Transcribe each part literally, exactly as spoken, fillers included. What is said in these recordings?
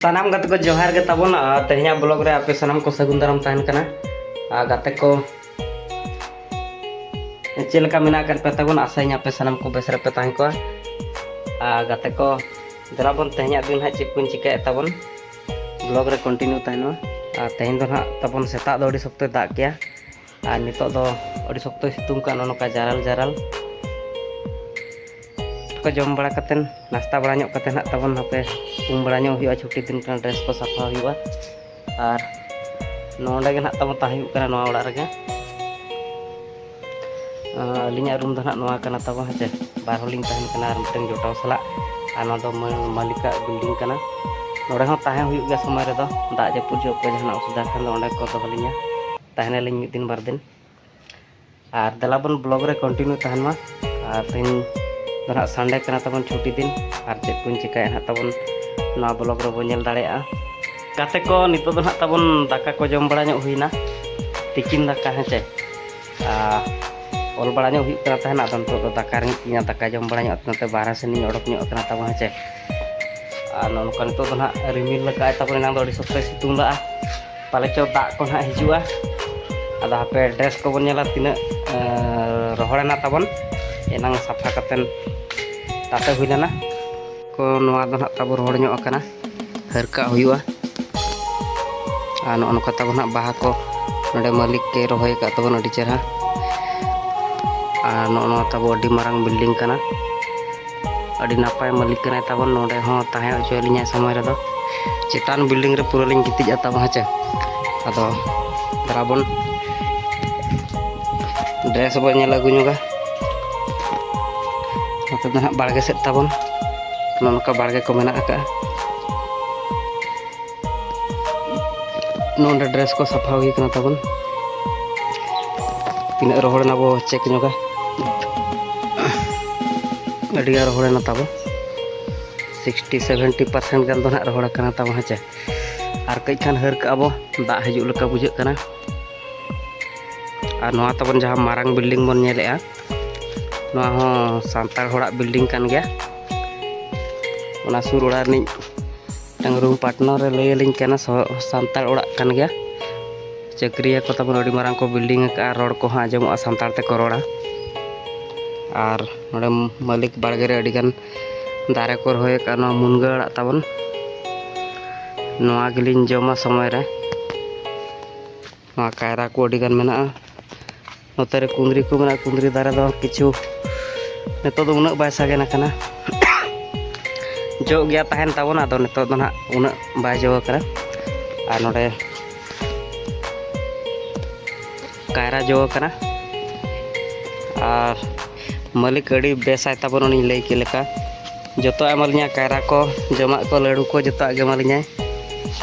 ᱥᱟᱱᱟᱢ ᱜᱟᱛᱮ ᱠᱚ ᱡᱚᱦᱟᱨ ᱜᱮ ᱛᱟᱵᱚᱱ᱾ ᱟᱨ ᱛᱮᱦᱮᱧᱟᱜ ᱵᱞᱚᱜ ᱨᱮ ᱟᱯᱮ ᱥᱟᱱᱟᱢ ᱠᱚ ᱥᱟᱹᱜᱩᱱ ᱫᱟᱨᱟᱢ ᱛᱟᱦᱮᱱ ᱠᱟᱱᱟ᱾ ᱟᱨ ᱜᱟᱛᱮ ᱠᱚ ᱪᱮᱫ ᱞᱮᱠᱟ ᱢᱮᱱᱟᱜ ᱟᱠᱟᱫ ᱯᱮ ᱛᱟᱵᱚᱱ? ᱟᱥᱟᱭᱟᱹᱧ ᱟᱯᱮ ᱥᱟᱱᱟᱢ ᱠᱚ ᱵᱮᱥ ᱨᱮᱯᱮ ᱛᱟᱦᱮᱸ ᱠᱚᱜᱼᱟ᱾ ᱟᱨ ᱜᱟᱛᱮ ᱠᱚ, ᱫᱮᱞᱟ ᱵᱚᱱ ᱛᱮᱦᱮᱧᱟᱜ ᱫᱤᱱ ᱦᱟᱸᱜ ᱪᱮᱫ ᱠᱚᱧ ᱪᱤᱠᱟᱹᱭᱮᱫ ᱛᱟᱵᱚᱱ, ᱵᱞᱚᱜ ᱨᱮ ᱠᱚᱱᱴᱤᱱᱤᱭᱩ ᱛᱟᱦᱮᱱ ᱢᱟ᱾ ᱟᱨ ᱛᱮᱦᱮᱧ ᱫᱚ ᱱᱟᱦᱟᱜ ᱛᱟᱵᱚᱱ ᱥᱮᱛᱟᱜ ᱫᱚ ᱟᱹᱰᱤ ᱥᱚᱠᱛᱚᱭ ᱫᱟᱜ ᱠᱮᱜᱼᱟ᱾ ᱟᱨ ᱱᱤᱛᱚᱜ ᱫᱚ ᱟᱹᱰᱤ ᱥᱚᱠᱛᱚᱭ ᱥᱤᱛᱩᱝ ᱠᱟᱜᱼᱟ, ᱱᱚᱜᱼᱚ ᱱᱚᱝᱠᱟ ᱡᱟᱨᱟᱞ ᱡᱟᱨᱟᱞ᱾ ᱠᱚ ᱡᱚᱢ ᱵᱟᱲᱟ ᱠᱟᱛᱮᱫ, ᱱᱟᱥᱛᱟ ᱵᱟᱲᱟ ᱧᱚᱜ ᱠᱟᱛᱮᱫ ᱱᱟᱦᱟᱜ ᱛᱟᱵᱚᱱ ᱦᱟᱯᱮ ᱩᱢ ᱵᱟᱲᱟ ᱧᱚᱜ ᱦᱩᱭᱩᱜᱼᱟ, ᱪᱷᱩᱴᱤ ᱫᱤᱱ ᱠᱟᱱᱟ, ᱰᱨᱮᱥ ᱠᱚ ᱥᱟᱯᱷᱟ ᱦᱩᱭᱩᱜᱼᱟ᱾ ᱟᱨ ᱱᱚᱰᱮ ᱜᱮ ᱱᱟᱦᱟᱜ ᱛᱟᱵᱚᱱ ᱛᱟᱦᱮᱸ ᱦᱩᱭᱩᱜ ᱠᱟᱱᱟ, ᱱᱚᱣᱟ ᱚᱲᱟᱜ ᱨᱮᱜᱮ᱾ ᱟᱸ, ᱟᱹᱞᱤᱧᱟᱜ ᱨᱩᱢ ᱫᱚ ᱱᱟᱦᱟᱜ ᱱᱚᱣᱟ ᱠᱟᱱᱟ ᱛᱟᱵᱚᱱ, ᱦᱮᱸ ᱪᱮ᱾ ᱵᱟᱨ ᱦᱚᱲ ᱞᱤᱧ ᱛᱟᱦᱮᱱ ᱠᱟᱱᱟ ᱟᱨ ᱢᱤᱫᱴᱮᱱ ᱡᱚᱴᱟᱣ ᱥᱟᱞᱟᱜ᱾ ᱟᱨ ᱱᱚᱣᱟ ᱫᱚ ᱢᱟᱹ-, ᱢᱟᱹᱞᱤᱠᱟᱜ ᱵᱤᱞᱰᱤᱝ ᱠᱟᱱᱟ᱾ ᱱᱚᱰᱮ ᱦᱚᱸ ᱛᱟᱦᱮᱸ ᱦᱩᱭᱩᱜ ᱜᱮᱭᱟ ᱥᱚᱢᱚᱭ ᱨᱮᱫᱚ, ᱫᱟᱜ ᱡᱟᱹᱯᱩᱫ ᱡᱚᱦᱚᱜ ᱠᱚ ᱡᱟᱦᱟᱱᱟᱜ ᱚᱥᱩᱵᱤᱫᱷᱟ ᱠᱷᱟᱱ ᱫᱚ ᱚᱸᱰᱮ ᱠᱚ ᱫᱚᱦᱚ ᱞᱤᱧᱟ, ᱛᱟᱦᱮᱱᱟᱞᱤᱧ ᱢᱤᱫ ᱫᱤᱱ ᱵᱟᱨ ᱫᱤᱱ᱾ ᱟᱨ ᱫᱮᱞᱟ ᱵᱚᱱ ᱵᱞᱚᱜ ᱨᱮ ᱠᱚᱱᱴᱤᱱᱤᱭᱩ ᱛᱟᱦᱮᱱ ᱢᱟ᱾ ᱟᱨ ᱛᱮᱦᱮᱧ ᱫᱚ ᱱᱟᱦᱟᱜ ᱥᱟᱱᱰᱮ ᱠᱟᱱᱟ ᱛᱟᱵᱚᱱ, ᱪᱷᱩᱴᱤ ᱫᱤᱱ, ᱟᱨ ᱪᱮᱫ ᱠᱚᱧ ᱪᱤᱠᱟᱹᱭᱟ ᱱᱟᱦᱟᱜ ᱛᱟᱵᱚᱱ ᱱᱚᱣᱟ ᱵᱞᱚᱜ ᱨᱮᱵᱚᱱ ᱧᱮᱞ ᱫᱟᱲᱮᱭᱟᱜᱼᱟ᱾ ᱜᱟᱛᱮ ᱠᱚ, ᱱᱤᱛᱚᱜ ᱫᱚ ᱱᱟᱦᱟᱜ ᱛᱟᱵᱚᱱ ᱫᱟᱠᱟ ᱠᱚ ᱡᱚᱢ ᱵᱟᱲᱟ ᱧᱚᱜ ᱦᱩᱭᱱᱟ, ᱛᱤᱠᱤᱱ ᱫᱟᱠᱟ, ᱦᱮᱸ ᱪᱮ᱾ ᱟᱨ ᱚᱞ ᱵᱟᱲᱟ ᱧᱚᱜ ᱦᱩᱭᱩᱜ ᱠᱟᱱᱟ ᱛᱟᱦᱮᱱ, ᱟᱫᱚ ᱱᱤᱛᱚᱜ ᱫᱚ ᱫᱟᱠᱟ ᱨᱮᱸᱜᱮᱡ ᱠᱤᱫᱤᱧᱟ, ᱫᱟᱠᱟ ᱡᱚᱢ ᱵᱟᱲᱟ ᱧᱚᱜ ᱱᱚᱛᱮ ᱵᱟᱦᱨᱮ ᱥᱮᱱ ᱤᱧ ᱚᱰᱚᱠ ᱧᱚᱜ ᱟᱠᱟᱱᱟ ᱛᱟᱵᱚᱱ, ᱦᱮᱸ ᱪᱮ᱾ ᱟᱨ ᱱᱚᱜᱼᱚ ᱱᱚᱝᱠᱟ ᱱᱤᱛᱚᱜ ᱫᱚ ᱱᱟᱦᱟᱜ ᱨᱤᱢᱤᱞ ᱞᱮᱠᱟᱭ ᱛᱟᱵᱚᱱ, ᱮᱱᱟᱝ ᱫᱚ ᱟᱹᱰᱤ ᱥᱚᱠᱛᱚᱭ ᱥᱤᱛᱩᱝ ᱞᱟᱜᱼᱟ, ᱯᱟᱞᱮ ᱪᱚ ᱫᱟᱜ ᱠᱚ ᱱᱟᱦᱟᱜ ᱦᱤᱡᱩᱜᱼᱟ᱾ ᱟᱫᱚ ᱦᱟᱯᱮ ᱰᱨᱮᱥ ᱠᱚᱵᱚᱱ ᱧᱮᱞᱟ ᱛᱤᱱᱟᱹᱜ, ᱮᱸ, ᱨᱚᱦᱚᱲᱮᱱᱟ ᱛᱟᱵᱚᱱ, ᱮᱱᱟᱝ ᱥᱟᱯᱷᱟ ᱠᱟᱛᱮᱱ ᱛᱟᱛᱮ ᱦᱩᱭ ᱞᱮᱱᱟ᱾ ᱠᱚ ᱱᱚᱣᱟ ᱫᱚ ᱱᱟᱦᱟᱜ ᱛᱟᱵᱚ ᱨᱚᱦᱚᱲ ᱧᱚᱜ ᱟᱠᱟᱱᱟ, ᱦᱟᱹᱨ ᱠᱟᱜ ᱦᱩᱭᱩᱜᱼᱟ᱾ ᱟᱨ ᱱᱚᱜᱼᱚ ᱱᱚᱝᱠᱟ ᱛᱟᱵᱚ ᱱᱟᱦᱟᱜ ᱵᱟᱦᱟ ᱠᱚ ᱱᱚᱰᱮ ᱢᱟᱹᱞᱤᱠ ᱮ ᱨᱚᱦᱚᱭ ᱟᱠᱟᱫ ᱛᱟᱵᱚᱱ, ᱟᱹᱰᱤ ᱪᱮᱦᱨᱟ᱾ ᱟᱨ ᱱᱚᱜᱼᱚ ᱱᱚᱣᱟ ᱛᱟᱵᱚ ᱟᱹᱰᱤ ᱢᱟᱨᱟᱝ ᱵᱤᱞᱰᱤᱝ ᱠᱟᱱᱟ, ᱟᱹᱰᱤ ᱱᱟᱯᱟᱭ ᱢᱟᱹᱞᱤᱠ ᱠᱟᱱᱟᱭ ᱛᱟᱵᱚᱱ᱾ ᱱᱚᱰᱮ ᱦᱚᱸ ᱛᱟᱦᱮᱸ ᱦᱚᱪᱚᱭᱟᱞᱤᱧᱟᱭ ᱥᱚᱢᱚᱭ ᱨᱮᱫᱚ, ᱪᱮᱛᱟᱱ ᱵᱤᱞᱰᱤᱝ ᱨᱮ ᱯᱩᱨᱟᱹ ᱞᱤᱧ ᱜᱤᱛᱤᱡᱼᱟ ᱛᱟᱵᱚᱱ, ᱦᱮᱸ ᱪᱮ᱾ ᱟᱫᱚ ᱫᱮᱞᱟ ᱵᱚᱱ ᱰᱨᱮᱥ ᱵᱚᱱ ᱧᱮᱞ ᱟᱹᱜᱩ ᱧᱚᱜᱟ᱾ ᱱᱚᱛᱮ ᱫᱚ ᱱᱟᱦᱟᱜ ᱵᱟᱲᱜᱮ ᱥᱮᱫ ᱛᱟᱵᱚᱱ, ᱱᱚᱜᱼᱚ ᱱᱚᱝᱠᱟ ᱵᱟᱲᱜᱮ ᱠᱚ ᱢᱮᱱᱟᱜ ᱟᱠᱟᱫᱼᱟ᱾ ᱱᱚᱰᱮ ᱰᱨᱮᱥ ᱠᱚ ᱥᱟᱯᱷᱟ ᱦᱩᱭ ᱠᱟᱱᱟ ᱛᱟᱵᱚᱱ᱾ ᱛᱤᱱᱟᱹᱜ ᱨᱚᱦᱚᱲ ᱮᱱᱟ ᱵᱚ ᱪᱮᱠ ᱧᱚᱜᱟ᱾ ᱟᱹᱰᱤ ᱜᱟᱱ ᱨᱚᱦᱚᱲ ᱮᱱᱟ ᱛᱟᱵᱚ, ᱥᱤᱠᱥᱴᱤ ᱥᱮᱵᱷᱮᱱᱴᱤ ᱯᱟᱨᱥᱮᱱᱴ ᱜᱟᱱ ᱫᱚ ᱱᱟᱦᱟᱜ ᱨᱚᱦᱚᱲ ᱟᱠᱟᱱᱟ ᱛᱟᱵᱚ, ᱦᱮᱸ ᱪᱮ᱾ ᱟᱨ ᱠᱟᱹᱡ ᱠᱷᱟᱱ ᱦᱟᱹᱨ ᱠᱟᱜᱼᱟ ᱵᱚ, ᱫᱟᱜ ᱦᱤᱡᱩᱜ ᱞᱮᱠᱟ ᱵᱩᱡᱷᱟᱹᱜ ᱠᱟᱱᱟ᱾ ᱟᱨ ᱱᱚᱣᱟ ᱛᱟᱵᱚᱱ ᱡᱟᱦᱟᱸ ᱢᱟᱨᱟᱝ ᱵᱤᱞᱰᱤᱝ ᱵᱚᱱ ᱧᱮᱞᱮᱜᱼᱟ, ᱱᱚᱣᱟ ᱦᱚᱸ ᱥᱟᱱᱛᱟᱲ ᱦᱚᱲᱟᱜ ᱵᱤᱞᱰᱤᱝ ᱠᱟᱱ ᱜᱮᱭᱟ᱾ ᱚᱱᱟ ᱥᱩᱨ ᱚᱲᱟᱜ ᱨᱤᱱᱤᱡ ᱢᱤᱫᱴᱟᱝ ᱨᱩᱢ ᱯᱟᱨᱴᱱᱟᱨ ᱮ ᱞᱟᱹᱭ ᱟᱹᱞᱤᱧ ᱠᱟᱱᱟ, ᱥᱚ- ᱥᱟᱱᱛᱟᱲ ᱚᱲᱟᱜ ᱠᱟᱱ ᱜᱮᱭᱟ᱾ ᱪᱟᱹᱠᱨᱤᱭᱟᱹ ᱠᱚ ᱛᱟᱵᱚᱱ ᱟᱹᱰᱤ ᱢᱟᱨᱟᱝ ᱠᱚ ᱵᱤᱞᱰᱤᱝ ᱟᱠᱟᱫᱼᱟ, ᱨᱚᱲ ᱠᱚᱦᱚᱸ ᱟᱸᱡᱚᱢᱚᱜᱼᱟ, ᱥᱟᱱᱛᱟᱲ ᱛᱮᱠᱚ ᱨᱚᱲᱟ᱾ ᱟᱨ ᱱᱚᱰᱮ ᱢᱟᱹᱞᱤᱠ ᱵᱟᱲᱜᱮ ᱨᱮ ᱟᱹᱰᱤᱜᱟᱱ ᱫᱟᱨᱮ ᱠᱚ ᱨᱚᱦᱚᱭ ᱟᱠᱟᱫᱼᱟ, ᱱᱚᱣᱟ ᱢᱩᱱᱜᱟᱹ ᱟᱲᱟᱜ ᱛᱟᱵᱚᱱ, ᱱᱚᱣᱟ ᱜᱮᱞᱤᱧ ᱡᱚᱢᱟ ᱥᱚᱢᱚᱭ ᱨᱮ᱾ ᱱᱚᱣᱟ ᱠᱟᱭᱨᱟ ᱠᱚ ᱟᱹᱰᱤᱜᱟᱱ ᱢᱮᱱᱟᱜᱼᱟ᱾ ᱱᱚᱛᱮ ᱨᱮ ᱠᱩᱸᱫᱽᱨᱤ ᱠᱚ ᱢᱮᱱᱟᱜᱼᱟ, ᱠᱩᱸᱫᱽᱨᱤ ᱫᱟᱨᱮ ᱫᱚ ᱠᱤᱪᱷᱩ ᱱᱤᱛᱚᱜ ᱫᱚ ᱩᱱᱟᱹᱜ ᱵᱟᱭ ᱥᱟᱜᱮᱱ ᱟᱠᱟᱱᱟ᱾ ᱡᱚᱜ ᱜᱮᱭᱟ, ᱛᱟᱦᱮᱱ ᱛᱟᱵᱚᱱᱟ, ᱟᱫᱚ ᱱᱤᱛᱚᱜ ᱫᱚ ᱱᱟᱦᱟᱜ ᱩᱱᱟᱹᱜ ᱵᱟᱭ ᱡᱚ ᱟᱠᱟᱱᱟ᱾ ᱟᱨ ᱱᱚᱰᱮ ᱠᱟᱭᱨᱟ ᱡᱚ ᱟᱠᱟᱱᱟ᱾ ᱟᱨ ᱢᱟᱹᱞᱤᱠ ᱟᱹᱰᱤ ᱵᱮᱥᱟᱭ ᱛᱟᱵᱚᱱ, ᱚᱱᱮᱧ ᱞᱟᱹᱭ ᱠᱮᱫ ᱞᱮᱠᱟ, ᱡᱚᱛᱚᱣᱟᱜ ᱮᱢᱟᱞᱤᱧᱟ, ᱠᱟᱭᱨᱟ ᱠᱚ, ᱡᱚᱢᱟᱜ ᱠᱚ, ᱞᱟᱹᱰᱩ ᱠᱚ, ᱡᱚᱛᱚᱣᱟᱜ ᱜᱮ ᱮᱢᱟᱞᱤᱧᱟᱭ᱾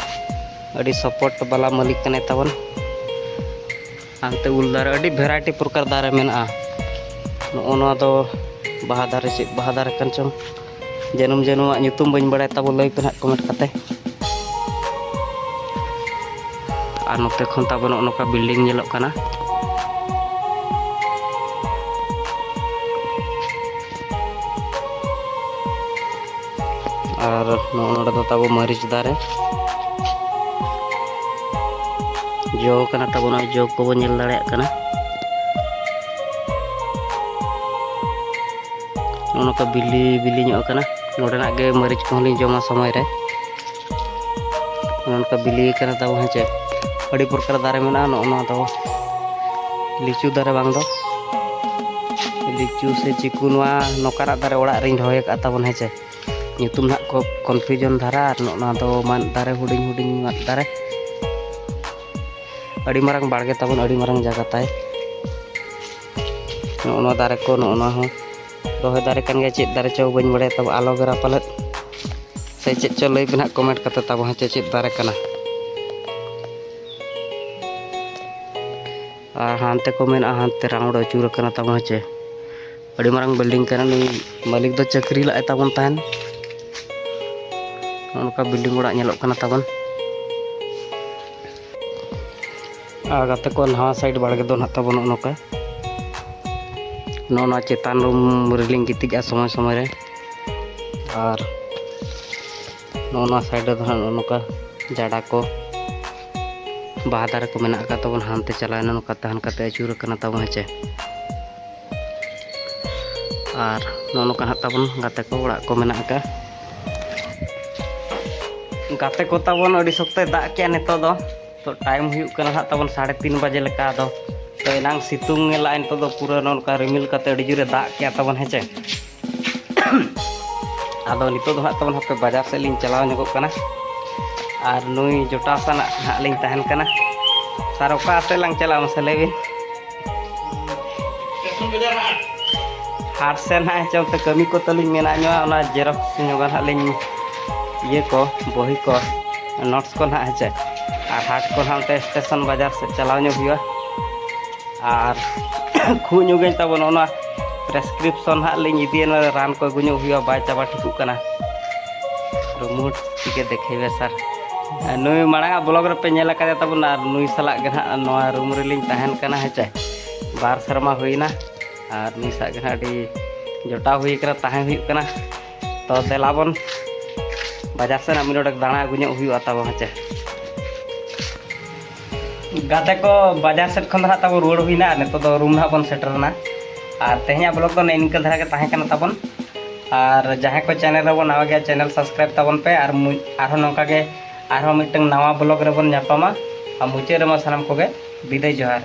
ᱟᱹᱰᱤ ᱥᱟᱯᱳᱨᱴ ᱵᱟᱞᱟ ᱢᱟᱹᱞᱤᱠ ᱠᱟᱱᱟᱭ ᱛᱟᱵᱚᱱ᱾ ᱦᱟᱱᱛᱮ ᱩᱞ ᱫᱟᱨᱮ, ᱟᱹᱰᱤ ᱵᱷᱮᱨᱟᱭᱴᱤ ᱯᱨᱚᱠᱟᱨ ᱫᱟᱨᱮ ᱢᱮᱱᱟᱜᱼᱟ᱾ ᱱᱚᱜᱼᱚ ᱱᱚᱣᱟ ᱫᱚ ᱵᱟᱦᱟ ᱫᱟᱨᱮ, ᱪᱮᱫ ᱵᱟᱦᱟ ᱫᱟᱨᱮ ᱠᱟᱱ ᱪᱚᱝ, ᱡᱟᱹᱱᱩᱢ ᱡᱟᱹᱱᱩᱢᱟᱜ ᱧᱩᱛᱩᱢ ᱵᱟᱹᱧ ᱵᱟᱲᱟᱭ ᱛᱟᱵᱚ, ᱞᱟᱹᱭ ᱯᱮ ᱱᱟᱦᱟᱜ ᱠᱚᱢᱮᱱᱴ ᱠᱟᱛᱮ᱾ ᱟᱨ ᱱᱚᱛᱮ ᱠᱷᱚᱱ ᱛᱟᱵᱚ ᱱᱚᱜᱼᱚ ᱱᱚᱝᱠᱟ ᱵᱤᱞᱰᱤᱝ ᱧᱮᱞᱚᱜ ᱠᱟᱱᱟ᱾ ᱟᱨ ᱱᱚᱜᱼᱚ ᱱᱚᱰᱮ ᱫᱚ ᱛᱟᱵᱚ ᱢᱟᱹᱨᱤᱪ ᱫᱟᱨᱮ ᱡᱚ ᱠᱟᱱᱟ ᱛᱟᱵᱚ, ᱱᱚᱜᱼᱚᱭ ᱡᱚ ᱠᱚᱵᱚ ᱧᱮᱞ ᱫᱟᱲᱮᱭᱟᱜ ᱠᱟᱱᱟ᱾ ᱱᱚᱜᱼᱚ ᱱᱚᱝᱠᱟ ᱵᱤᱞᱤ ᱵᱤᱞᱤ ᱧᱚᱜ ᱠᱟᱱᱟ᱾ ᱱᱚᱰᱮᱱᱟᱜ ᱜᱮ ᱢᱟᱹᱨᱤᱪ ᱠᱚᱦᱚᱸ ᱞᱤᱧ ᱡᱚᱢᱟ ᱥᱚᱢᱚᱭ ᱨᱮ᱾ ᱱᱚᱜᱼᱚ ᱱᱚᱝᱠᱟ ᱵᱤᱞᱤ ᱠᱟᱱᱟ ᱛᱟᱵᱚ, ᱦᱮᱸ ᱪᱮ᱾ ᱟᱹᱰᱤ ᱯᱨᱚᱠᱟᱨ ᱫᱟᱨᱮ ᱢᱮᱱᱟᱜᱼᱟ᱾ ᱱᱚᱜᱼᱚ ᱱᱚᱣᱟ ᱫᱚ ᱞᱤᱪᱩ ᱫᱟᱨᱮ, ᱵᱟᱝ ᱫᱚ ᱞᱤᱪᱩ ᱥᱮ ᱪᱤᱠᱩ, ᱱᱚᱣᱟ ᱱᱚᱝᱠᱟᱱᱟᱜ ᱫᱟᱨᱮ ᱚᱲᱟᱜ ᱨᱤᱧ ᱨᱚᱦᱚᱭ ᱟᱠᱟᱫᱼᱟ ᱛᱟᱵᱚᱱ, ᱦᱮᱸ ᱪᱮ᱾ ᱧᱩᱛᱩᱢ ᱱᱟᱦᱟᱜ ᱠᱚ ᱠᱚᱱᱯᱷᱤᱭᱩᱡᱚᱱ ᱫᱷᱟᱨᱟ᱾ ᱟᱨ ᱱᱚᱜᱼᱚ ᱱᱚᱣᱟ ᱫᱚ ᱢᱟᱫ ᱫᱟᱨᱮ, ᱦᱩᱰᱤᱧ ᱦᱩᱰᱤᱧ ᱢᱟᱫ ᱫᱟᱨᱮ᱾ ᱟᱹᱰᱤ ᱢᱟᱨᱟᱝ ᱵᱟᱲᱜᱮ ᱛᱟᱵᱚᱱ, ᱟᱹᱰᱤ ᱢᱟᱨᱟᱝ ᱡᱟᱭᱜᱟ ᱛᱟᱭ᱾ ᱱᱚᱜᱼᱚ ᱱᱚᱣᱟ ᱫᱟᱨᱮ ᱠᱚ, ᱱᱚᱜᱼᱚ ᱱᱚᱣᱟ ᱦᱚᱸ ᱨᱚᱦᱚᱭ ᱫᱟᱨᱮ ᱠᱟᱱ ᱜᱮᱭᱟ᱾ ᱪᱮᱫ ᱫᱟᱨᱮ ᱪᱚ ᱵᱟᱹᱧ ᱵᱟᱲᱟᱭᱟ, ᱛᱟᱵᱚ ᱟᱞᱳᱵᱷᱮᱨᱟ ᱯᱟᱞᱮᱫ ᱥᱮ ᱪᱮᱫ ᱪᱚ, ᱞᱟᱹᱭ ᱯᱮ ᱱᱟᱦᱟᱜ ᱠᱚᱢᱮᱱᱴ ᱠᱟᱛᱮ ᱛᱟᱵᱚ, ᱦᱮᱸ ᱪᱮ, ᱪᱮᱫ ᱫᱟᱨᱮ ᱠᱟᱱᱟ᱾ ᱟᱨ ᱦᱟᱱᱛᱮ ᱠᱚ ᱢᱮᱱᱟᱜᱼᱟ, ᱦᱟᱱᱛᱮ ᱨᱟᱣᱩᱱᱰ ᱟᱹᱪᱩᱨ ᱟᱠᱟᱱᱟ ᱛᱟᱵᱚ, ᱦᱮᱸ ᱪᱮ᱾ ᱟᱹᱰᱤ ᱢᱟᱨᱟᱝ ᱵᱤᱞᱰᱤᱝ ᱠᱟᱱᱟ᱾ ᱱᱩᱭ ᱢᱟᱹᱞᱤᱠ ᱫᱚ ᱪᱟᱹᱠᱨᱤ ᱞᱟᱜᱼᱟᱭ ᱛᱟᱵᱚᱱ ᱛᱟᱦᱮᱱ᱾ ᱱᱚᱜᱼᱚ ᱱᱚᱝᱠᱟ ᱵᱤᱞᱰᱤᱝ ᱚᱲᱟᱜ ᱧᱮᱞᱚᱜ ᱠᱟᱱᱟ ᱛᱟᱵᱚᱱ᱾ ᱟᱨ ᱜᱟᱛᱮ ᱠᱚ, ᱱᱟᱣᱟ ᱥᱟᱭᱤᱰ ᱵᱟᱲᱜᱮ ᱫᱚ ᱱᱟᱦᱟᱜ ᱛᱟᱵᱚᱱ ᱱᱚᱜᱼᱚ ᱱᱚᱝᱠᱟ᱾ ᱱᱚᱜᱼᱚ ᱱᱚᱣᱟ ᱪᱮᱛᱟᱱ ᱨᱩᱢ ᱨᱮᱞᱤᱧ ᱜᱤᱛᱤᱡᱼᱟ ᱥᱚᱢᱚᱭ ᱥᱚᱢᱚᱭ ᱨᱮ᱾ ᱟᱨ ᱱᱚᱜᱼᱚ ᱱᱚᱣᱟ ᱥᱟᱭᱤᱰ ᱨᱮᱫᱚ ᱦᱟᱸᱜ ᱱᱚᱜᱼᱚ ᱱᱚᱝᱠᱟ ᱡᱟᱰᱟ ᱠᱚ, ᱵᱟᱦᱟ ᱫᱟᱨᱮ ᱠᱚ ᱢᱮᱱᱟᱜ ᱟᱠᱟᱫ ᱛᱟᱵᱚᱱ᱾ ᱦᱟᱱᱛᱮ ᱪᱟᱞᱟᱣᱮᱱᱟ, ᱱᱚᱝᱠᱟ ᱛᱟᱦᱮᱱ ᱠᱟᱛᱮ ᱟᱹᱪᱩᱨ ᱟᱠᱟᱱᱟ ᱛᱟᱵᱚᱱ, ᱦᱮᱸ ᱪᱮ᱾ ᱟᱨ ᱱᱚᱜᱼᱚ ᱱᱚᱝᱠᱟ ᱦᱟᱸᱜ ᱛᱟᱵᱚᱱ ᱜᱟᱛᱮ ᱠᱚ ᱚᱲᱟᱜ ᱠᱚ ᱢᱮᱱᱟᱜ ᱟᱠᱟᱫ᱾ ᱜᱟᱛᱮ ᱠᱚ ᱛᱟᱵᱚᱱ ᱟᱹᱰᱤ ᱥᱚᱠᱛᱚᱭ ᱫᱟᱜ ᱠᱮᱜᱼᱟ ᱱᱤᱛᱚᱜ ᱫᱚ᱾ ᱛᱚ, ᱴᱟᱭᱤᱢ ᱦᱩᱭᱩᱜ ᱠᱟᱱᱟ ᱦᱟᱸᱜ ᱛᱟᱵᱚᱱ ᱥᱟᱲᱮ ᱛᱤᱱ ᱵᱟᱡᱮ ᱞᱮᱠᱟ᱾ ᱟᱫᱚ ᱛᱚ, ᱮᱱᱟᱝ ᱥᱤᱛᱩᱝ ᱮ ᱞᱟᱜᱼᱟ, ᱱᱤᱛᱚᱜ ᱫᱚ ᱯᱩᱨᱟᱹ ᱱᱚᱜᱼᱚ ᱱᱚᱝᱠᱟ ᱨᱤᱢᱤᱞ ᱠᱟᱛᱮ ᱟᱹᱰᱤ ᱡᱳᱨᱮ ᱫᱟᱜ ᱠᱮᱜᱼᱟ ᱛᱟᱵᱚᱱ, ᱦᱮᱸ ᱪᱮ᱾ ᱟᱫᱚ ᱱᱤᱛᱚᱜ ᱫᱚ ᱦᱟᱸᱜ ᱛᱟᱵᱚᱱ ᱦᱟᱯᱮ ᱵᱟᱡᱟᱨ ᱥᱮᱫ ᱞᱤᱧ ᱪᱟᱞᱟᱣ ᱧᱚᱜᱚᱜ ᱠᱟᱱᱟ᱾ ᱟᱨ ᱱᱩᱭ ᱡᱚᱴᱟᱣ ᱥᱟᱞᱟᱜ ᱦᱟᱸᱜ ᱞᱤᱧ ᱛᱟᱦᱮᱱ ᱠᱟᱱᱟ᱾ ᱥᱟᱨ, ᱚᱠᱟ ᱥᱮᱫ ᱞᱟᱝ ᱪᱟᱞᱟᱜᱼᱟ ᱢᱟᱥᱮ ᱞᱟᱹᱭ ᱵᱤᱱ? ᱦᱟᱴ ᱥᱮᱫ ᱦᱟᱸᱜ, ᱦᱮᱸ ᱪᱮ, ᱚᱱᱛᱮ ᱠᱟᱹᱢᱤ ᱠᱚ ᱛᱟᱹᱞᱤᱧ ᱢᱮᱱᱟᱜ ᱧᱚᱜᱼᱟ, ᱚᱱᱟ ᱡᱮᱨᱚᱠᱥ ᱧᱚᱜᱟ ᱦᱟᱸᱜ ᱞᱤᱧ, ᱤᱭᱟᱹ ᱠᱚ, ᱵᱚᱦᱤ ᱠᱚ, ᱱᱳᱴᱥ ᱠᱚ ᱦᱟᱸᱜ, ᱦᱮᱸ ᱪᱮ᱾ ᱟᱨ ᱦᱟᱴ ᱠᱚ ᱦᱟᱸᱜ ᱚᱱᱛᱮ ᱥᱴᱮᱥᱚᱱ ᱵᱟᱡᱟᱨ ᱥᱮᱫ ᱪᱟᱞᱟᱣ ᱧᱚᱜ ᱦᱩᱭᱩᱜᱼᱟ᱾ ᱟᱨ ᱠᱷᱩᱜ ᱧᱚᱜᱟᱹᱧ ᱛᱟᱵᱚᱱ, ᱚᱱᱟ ᱯᱨᱮᱥᱠᱨᱤᱯᱥᱚᱱ ᱦᱟᱸᱜ ᱞᱤᱧ ᱤᱫᱤᱭᱟ, ᱚᱱᱟ ᱨᱟᱱ ᱠᱚ ᱟᱹᱜᱩ ᱧᱚᱜ ᱦᱩᱭᱩᱜᱼᱟ, ᱵᱟᱭ ᱪᱟᱵᱟ ᱴᱷᱤᱠᱚᱜ ᱠᱟᱱᱟ᱾ ᱨᱩᱢᱩᱴ ᱪᱤᱠᱟᱹ ᱫᱮᱠᱷᱮᱭᱟ ᱥᱟᱨ᱾ ᱱᱩᱭ ᱢᱟᱲᱟᱝ ᱟᱜ ᱵᱞᱚᱜ ᱨᱮᱯᱮ ᱧᱮᱞ ᱟᱠᱟᱫᱮ ᱛᱟᱵᱚᱱᱟ, ᱟᱨ ᱱᱩᱭ ᱥᱟᱞᱟᱜ ᱜᱮ ᱱᱟᱦᱟᱜ ᱱᱚᱣᱟ ᱨᱩᱢ ᱨᱮᱞᱤᱧ ᱛᱟᱦᱮᱱ ᱠᱟᱱᱟ, ᱦᱮᱸ ᱪᱮ᱾ ᱵᱟᱨ ᱥᱮᱨᱢᱟ ᱦᱩᱭᱱᱟ, ᱟᱨ ᱱᱩᱭ ᱥᱟᱞᱟᱜ ᱜᱮ ᱱᱟᱦᱟᱜ ᱟᱹᱰᱤ ᱡᱚᱴᱟᱣ ᱦᱩᱭ ᱠᱟᱱᱟ, ᱛᱟᱦᱮᱸ ᱦᱩᱭᱩᱜ ᱠᱟᱱᱟ᱾ ᱛᱚ, ᱫᱮᱞᱟ ᱵᱚᱱ ᱵᱟᱡᱟᱨ ᱥᱮᱱ ᱟᱨ ᱢᱤᱫ ᱰᱚᱸᱰᱮᱠ ᱫᱟᱬᱟ ᱟᱹᱜᱩ ᱧᱚᱜ ᱦᱩᱭᱩᱜᱼᱟ ᱛᱟᱵᱚ, ᱦᱮᱸ ᱪᱮ᱾ ᱜᱟᱛᱮ ᱠᱚ, ᱵᱟᱡᱟᱨ ᱥᱮᱫ ᱠᱷᱚᱱ ᱫᱚ ᱦᱟᱸᱜ ᱛᱟᱵᱚ ᱨᱩᱣᱟᱹᱲ ᱦᱩᱭᱱᱟ ᱟᱨ ᱱᱤᱛᱚᱜ ᱫᱚ ᱨᱩᱢ ᱱᱟᱦᱟᱜ ᱵᱚᱱ ᱥᱮᱴᱮᱨ ᱮᱱᱟ᱾ ᱟᱨ ᱛᱮᱦᱮᱧᱟᱜ ᱵᱞᱚᱜ ᱫᱚ ᱱᱮᱜᱼᱮ ᱱᱤᱝᱠᱟᱹ ᱫᱷᱟᱨᱟ ᱜᱮ ᱛᱟᱦᱮᱸ ᱠᱟᱱᱟ ᱛᱟᱵᱚᱱ᱾ ᱟᱨ ᱡᱟᱦᱟᱸᱭ ᱠᱚ ᱪᱮᱱᱮᱞ ᱨᱮᱵᱚᱱ ᱱᱟᱣᱟ ᱜᱮᱭᱟ, ᱪᱮᱱᱮᱞ ᱥᱟᱵᱥᱠᱨᱟᱭᱤᱵ ᱛᱟᱵᱚᱱ ᱯᱮ᱾ ᱟᱨ ᱢᱩ-, ᱟᱨᱦᱚᱸ ᱱᱚᱝᱠᱟ ᱜᱮ ᱟᱨᱦᱚᱸ ᱢᱤᱫᱴᱟᱝ ᱱᱟᱣᱟ ᱵᱞᱚᱜ ᱨᱮᱵᱚᱱ ᱧᱟᱯᱟᱢᱟ᱾ ᱟᱨ ᱢᱩᱪᱟᱹᱫ ᱨᱮᱢᱟ ᱥᱟᱱᱟᱢ ᱠᱚᱜᱮ ᱵᱤᱫᱟᱹᱭ ᱡᱚᱦᱟᱨ᱾